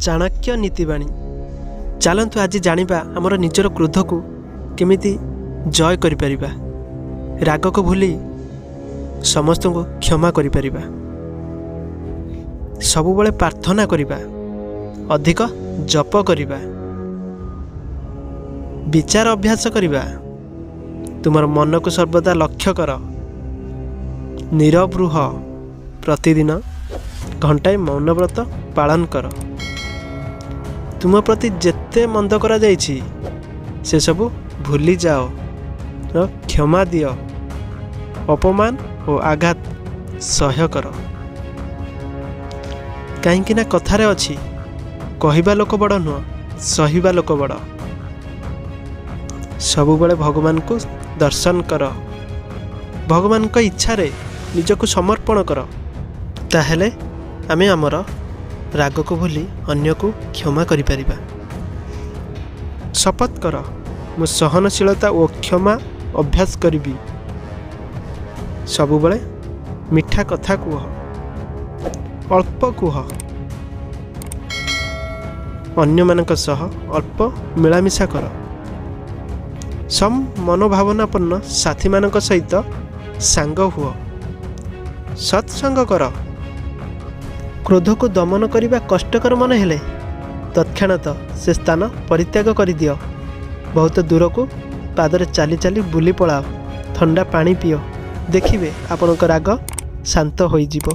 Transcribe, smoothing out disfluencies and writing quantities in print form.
ଚାଣକ୍ୟ ନୀତିବାଣୀ। ଚାଲନ୍ତୁ ଆଜି ଜାଣିବା ଆମର ନିଜର କ୍ରୋଧକୁ କେମିତି ଜୟ କରିପାରିବା, ରାଗକୁ ଭୁଲି ସମସ୍ତଙ୍କୁ କ୍ଷମା କରିପାରିବା। ସବୁବେଳେ ପ୍ରାର୍ଥନା କରିବା, ଅଧିକ ଜପ କରିବା, ବିଚାର ଅଭ୍ୟାସ କରିବା। ତୁମର ମନକୁ ସର୍ବଦା ଲକ୍ଷ୍ୟ କର, ନୀରବ ରୁହ, ପ୍ରତିଦିନ ଘଣ୍ଟାଏ ମୌନବ୍ରତ ପାଳନ କର। ତୁମ ପ୍ରତି ଯେତେ ମନ୍ଦ କରାଯାଇଛି ସେସବୁ ଭୁଲିଯାଅ ଓ କ୍ଷମା ଦିଅ। ଅପମାନ ଓ ଆଘାତ ସହ୍ୟ କର। କାହିଁକି ନା କଥାରେ ଅଛି, କହିବା ଲୋକ ବଡ଼ ନୁହଁ, ସହିବା ଲୋକ ବଡ଼। ସବୁବେଳେ ଭଗବାନଙ୍କୁ ଦର୍ଶନ କର, ଭଗବାନଙ୍କ ଇଚ୍ଛାରେ ନିଜକୁ ସମର୍ପଣ କର। ତାହେଲେ ଆମେ ଆମର ରାଗକୁ ଭୁଲି ଅନ୍ୟକୁ କ୍ଷମା କରିପାରିବା। ଶପଥ କର, ମୁଁ ସହନଶୀଳତା ଓ କ୍ଷମା ଅଭ୍ୟାସ କରିବି। ସବୁବେଳେ ମିଠା କଥା କୁହ, ଅଳ୍ପ କୁହ, ଅନ୍ୟମାନଙ୍କ ସହ ଅଳ୍ପ ମିଳାମିଶା କର। ସମ ମନୋଭାବନାପନ୍ନ ସାଥୀମାନଙ୍କ ସହିତ ସାଙ୍ଗ ହୁଅ, ସତ୍ସଙ୍ଗ କର। କ୍ରୋଧକୁ ଦମନ କରିବା କଷ୍ଟକର ମନେ ହେଲେ ତତ୍କ୍ଷଣାତ ସେ ସ୍ଥାନ ପରିତ୍ୟାଗ କରିଦିଅ। ବହୁତ ଦୂରକୁ ପାଦରେ ଚାଲି ଚାଲି ବୁଲି ପଳାଅ, ଥଣ୍ଡା ପାଣି ପିଅ, ଦେଖିବେ ଆପଣଙ୍କ ରାଗ ଶାନ୍ତ ହୋଇଯିବ।